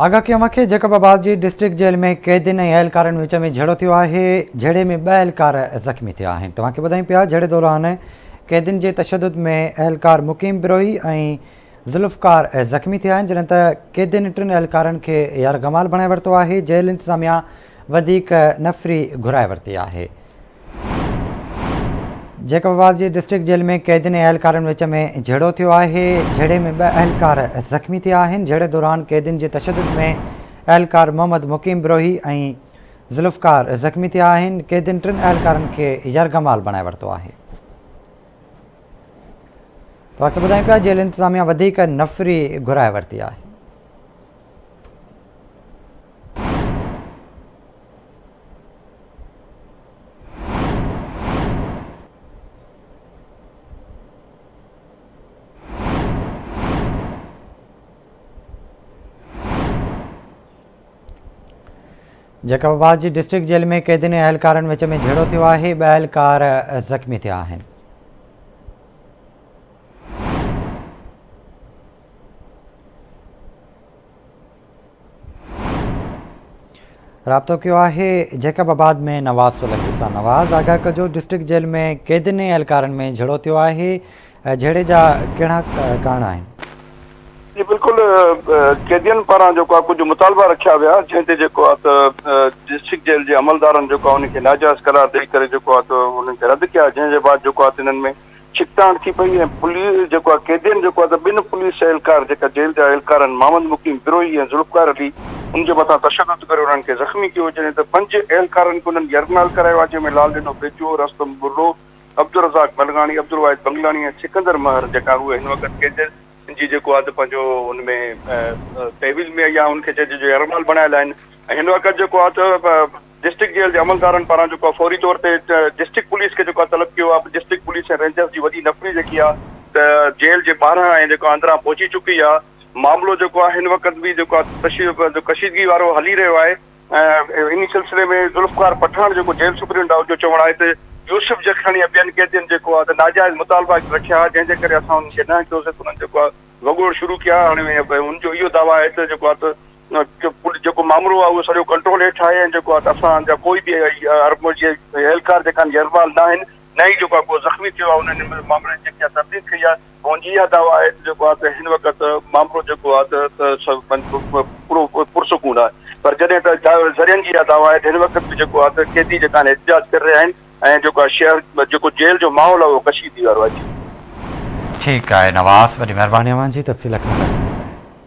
آگاهه ڪيو اوهان کي جيڪب آباد جي ڊسٽرڪٽ جيل ۾ قيدين ۽ اهلڪارن وچ ۾ جهيڙو ٿيو آهي جهيڙي ۾ ٻه اهلڪار زخمي ٿيا آهن توهان کي ٻڌايون پيا جهيڙي دوران قيدين جي تشدد ۾ اهلڪار مقيم بروهي ۽ ذوالفقار زخمي ٿيا آهن جڏهن ته قيدين ٽن اهلڪارن کي يرغمال بڻائي ورتو آهي جيل انتظاميا وڌيڪ نفري گهرائي ورتي آهي. جيڪب آباد جي ڊسٽرڪٽ جيل ۾ قيدين ۽ اهلڪارن وچ ۾ جهيڙو ٿيو آهي، جهيڙي ۾ ٻه اهلڪار زخمي ٿيا آهن، جهيڙي دوران قيدين جي تشدد ۾ اهلڪار محمد مقيم بروهي ۽ ذوالفقار زخمي ٿيا آهن، قيدين ٽن اهلڪارن کي يرغمال بڻائي ورتو آهي. توهان کي ٻڌايون پيا جيل انتظاميا وڌيڪ نفري گهرائي ورتي آهي. جيڪب آباد جي ڊسٽرڪٽ جيل ۾ قيدين ۽ اهلڪارن وچ ۾ جهيڙو ٿيو آهي ٻه اهلڪار زخمي ٿيا آهن. رابطو ڪيو آهي جيڪب آباد ۾ نواز سولنگي سان نواز آگاهه ڪجو ڊسٽرڪٽ جيل ۾ قيدين ۽ اهلڪارن ۾ جهيڙو ٿيو آهي جهيڙي جا ڪهڙا ڪارڻ آهن؟ جي بلڪل قيدين پاران جيڪو آهي ڪجهه مطالبا رکيا ويا جنهن تي جيڪو آهي ته ڊسٽرڪٽ جيل جي عملدارن جيڪو آهي ان کي ناجائز قرار ڏئي ڪري جيڪو آهي ته انهن کي رد ڪيا جنهن جي بعد جيڪو آهي ته انهن ۾ ڇڪتاڻ ٿي پئي ۽ پوليس جيڪو آهي قيدين جيڪو آهي ته ٻن پوليس اهلڪار جيڪا جيل جا اهلڪار آهن محمد مقيم بروهي ۽ ذوالفقار علي ان جي مٿان تشدد ڪري انهن کي زخمي ڪيو جڏهن ته پنج اهلڪارن کي انهن يرغمال ڪرايو آهي جنهن ۾ لال ڏنو بيجو، رستم ٻرڙو، عبدالرزاق ملغاڻي، عبدالواحد بنگلاڻي ۽ سڪندر مهر جيڪا اهي هن وقت قيدين جي جيڪو آهي ته پنهنجو ان ۾ تحويل ۾ يا ان کي چئجي جو يرغمال بڻايل آهن ۽ هن وقت جيڪو آهي ته ڊسٽرڪٽ جيل جي عملدارن پاران جيڪو آهي فوري طور تي ڊسٽرڪٽ پوليس کي جيڪو آهي طلب ڪيو آهي ڊسٽرڪٽ پوليس ۽ رينجرز جي وڏي نفري جيڪي آهي ته جيل جي ٻاهران ۽ جيڪو اندران پهچي چڪي آهي معاملو جيڪو آهي هن وقت به جيڪو آهي ڪشيدگي وارو هلي رهيو آهي ۽ انهي سلسلي ۾ ذوالفقار پٺاڻ جيڪو جيل سپرنٽ آهي ان جو چوڻ آهي ته يوسف جکراڻي ۽ ٻين قيدين جيڪو آهي ته ناجائز مطالبا رکيا جنهن جي ڪري اسان انهن کي نه ڪيوسي ته انهن جيڪو آهي وڳوڙ شروع ڪيا هاڻي ان جو اهو دعويٰ آهي ته جيڪو آهي ته جيڪو مامرو آهي اهو سڄو ڪنٽرول هيٺ آهي ۽ جيڪو آهي ته اسان جا ڪوئي به عرب ملڪ جي اهلڪار جيڪا آهن يرغمال نه آهن نه ئي جيڪو آهي ڪو زخمي ٿيو آهي انهن مامري جي جيڪي ترديد ڪئي آهي هن جي اها دعويٰ آهي ته جيڪو آهي ته هن وقت مامرو جيڪو آهي ته پورو پرسڪون آهي پر جڏهن ته ذريعن جي اها دعويٰ آهي ته هن وقت به جيڪو آهي ته قيدي جيڪا آهن احتجاج ڪري رهيا آهن ۽ جيڪو آهي شهر جيڪو جيل جو ماحول آهي اهو ڪشيدي وارو آهي. ٺيڪ آهي نواز وڏي مهرباني اوهان جي تفصيل کان.